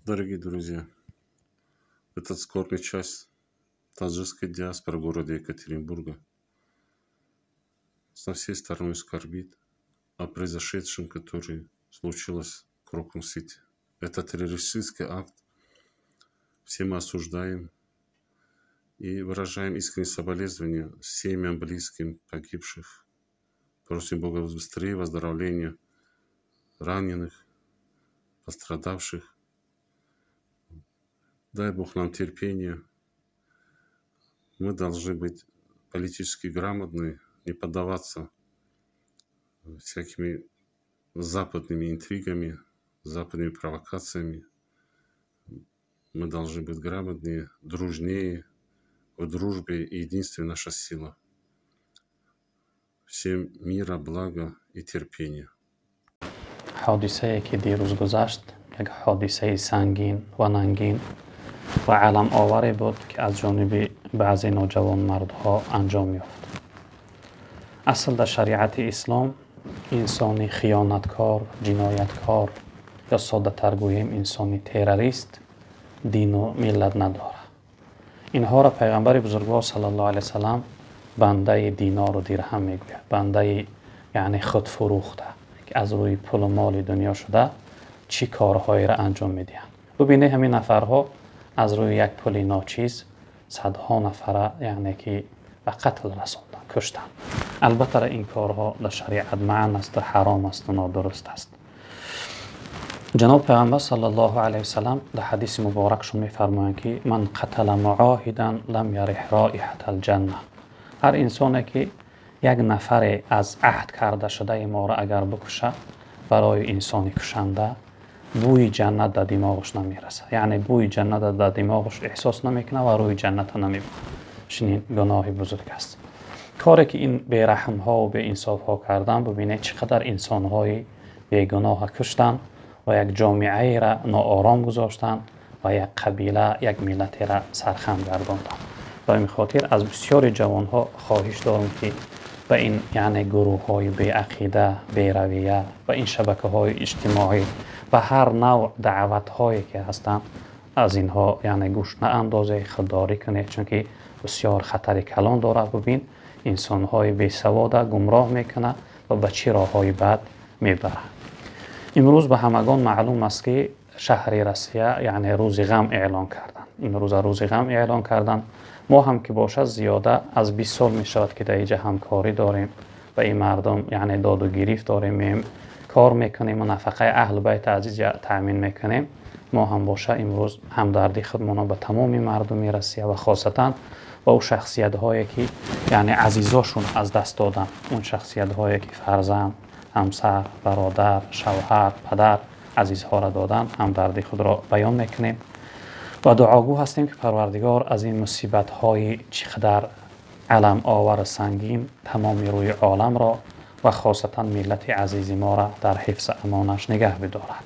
Дорогие друзья, в этот скорбный час таджикской диаспоры города Екатеринбурга со всей стороной скорбит о произошедшем, которое случилось в Крокус-Сити. Это террористический акт. Все мы осуждаем и выражаем искренние соболезнования семьям, близким погибших. Просим Бога быстрее выздоровления раненых, пострадавших. Дай Бог нам терпения. Мы должны быть политически грамотны, не поддаваться всякими западными интригами, западными провокациями. Мы должны быть грамотнее, дружнее. В дружбе и единстве наша сила. Всем мира, блага и терпения. Ҳодисае ки дирӯз гузашт, як ҳодисаи сангин ва нангин ва аламоваре буд, ки аз ҷониби баъзе ноҷавонмардҳо анҷом ёфт. Асл дар шариати ислом инсони хиёнаткор, ҷинояткор ё соддатар гӯем, инсони террорист дину миллат надорад. Инҳоро пайғамбари бузургвор саллаллоҳу алайҳи васаллам бандаи динору дирҳам мегӯяд, бандаи яъне худфурӯхта, ки аз рӯи пулу моли дунё шуда чӣ корҳоеро анҷом медиҳанд. Бубинед, ҳамин нафарҳо аз рӯи як пули ночиз садҳо нафара яъне ки ба қатл расонданд, куштанд. Албатта, ин корҳо дар шариат манъ асту ҳаром асту нодуруст аст. Ҷаноб пайғамбар саллаллоҳу алайҳи васаллам дар ҳадиси муборакшон мефармоянд, ки ман қатала муоҳидан лам яриҳ роиҳата алҷанна. Ҳар инсоне ки як нафаре аз аҳд карда шудаи моро агар бикушад, барои инсони кушанда бӯи ҷаннат дар димоғаш намерасад, яъне бӯи ҷаннат дар димоғаш эҳсос намекунад ва рӯи ҷанната намебинад. Чунин гуноҳи бузург аст коре ки ин бераҳмҳову беинсофҳо карданд. Бубинед, чӣ қадар инсонҳои бегуноҳа куштанд ва як ҷомеаеро ноором гузоштанд ва як қабила, як миллатеро сархам гардонданд. Ба ин хотир аз бисёри ҷавонҳо хоҳиш дорам, ки ба ин яъне гурӯҳҳои беақида, беравия, ба ин шабакаҳои иҷтимоӣ ва ҳар навъ даъватҳое ки ҳастанд, аз инҳо яъне гӯш наандозед, худдорӣ кунед, чунки бисёр хатари калон дорад. Бубин, инсонҳои бесавода гумроҳ мекунад ва ба чӣ роҳҳои бад мебарад. Имрӯз ба ҳамагон маълум аст, ки шаҳри Россия яъне рӯзи ғам эълон карданд, имрӯза рӯзи ғам эълон карданд. Мо ҳам ки бошад, зиёда аз 20 сол мешавад, ки дар инҷа ҳамкорӣ дорем ба ин мардум, яъне доду гирифт дорем, меем, кор мекунем ва нафақаи аҳлу байти азиз таъмин мекунем. Мо ҳам боша имрӯз ҳамдардии худмонро ба тамоми мардуми Россия ва хосатан ба ӯ шахсиятҳое ки яъне азизошон аз даст доданд, он шахсиятҳое ки фарзанд, ҳамсар, бародар, шавҳар, падар, азизҳоро доданд, ҳамдардии худро баён мекунем ва дуогӯ ҳастем, ки Парвардигор аз ин мусибатҳои чӣ қадар аламовару сангин тамоми рӯи оламро ва хосатан миллати азизи моро дар ҳифзи амонаш нигаҳ бидорад.